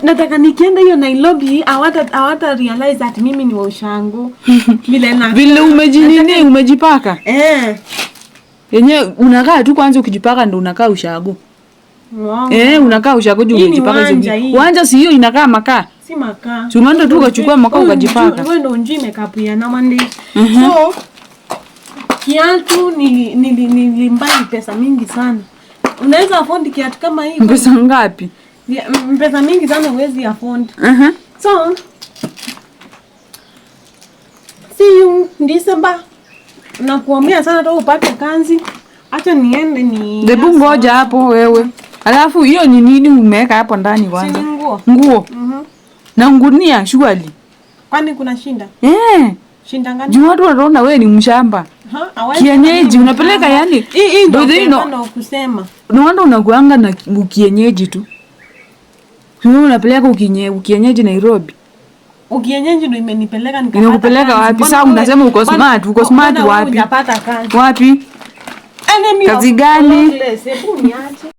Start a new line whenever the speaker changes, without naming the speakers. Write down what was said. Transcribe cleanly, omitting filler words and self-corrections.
Nataka nikienda hiyo Nairobi hawata realize that mimi ni wa ushago. Vile na
Vile umejinini, umejipaka.
Eh.
Yenye unakaa tu kwanza ukijipaka ndo unakaa ushago.
Wow.
Eh, unakaa ushago juu
Hii ni
umejipaka hizo
wanja
vitu.
hii.
Wanja si hiyo inakaa makaa.
Si makaa.
Si unaenda tu ukachukua makaa
Wewe
ukajipaka.
Wewe ndo unjui makeup ya nowadays. So kiatu nilibuy pesa mingi sana. Unaweza afford kiatu kama hii?
Pesa ngapi?
Ya, pesa mingi sana huwezi afford. So see you December. Nakuambia sana tu upate kazi. Acha niende ni
Hebu ngoja hapo wewe. Alafu hiyo ni nini umeweka hapo ndani
Si
kwanza?
ni nguo.
Nguo. Na ngunia surely.
Kwani kuna shinda?
Eh.
Shinda gani?
Juu watu wanaona wewe ni mshamba.
Ha? Hawezi
Kienyeji
kama
unapeleka
mshamba.
yani.
Hii ndio
By the way, no,
ndo kusema.
no wonder unakuanga na ukienyeji tu. Wewe unapeleka ukienyeji Nairobi.
Ukienyeji ndo imenipeleka nikapata
Inakupeleka
kazi.
wapi?
Mbona
Sasa unasema uko smart, uko smart
mbona wewe
wapi?
hujapata kazi?
Wapi?
Enemy
Kazi
of
gani?
progress. Hebu niache.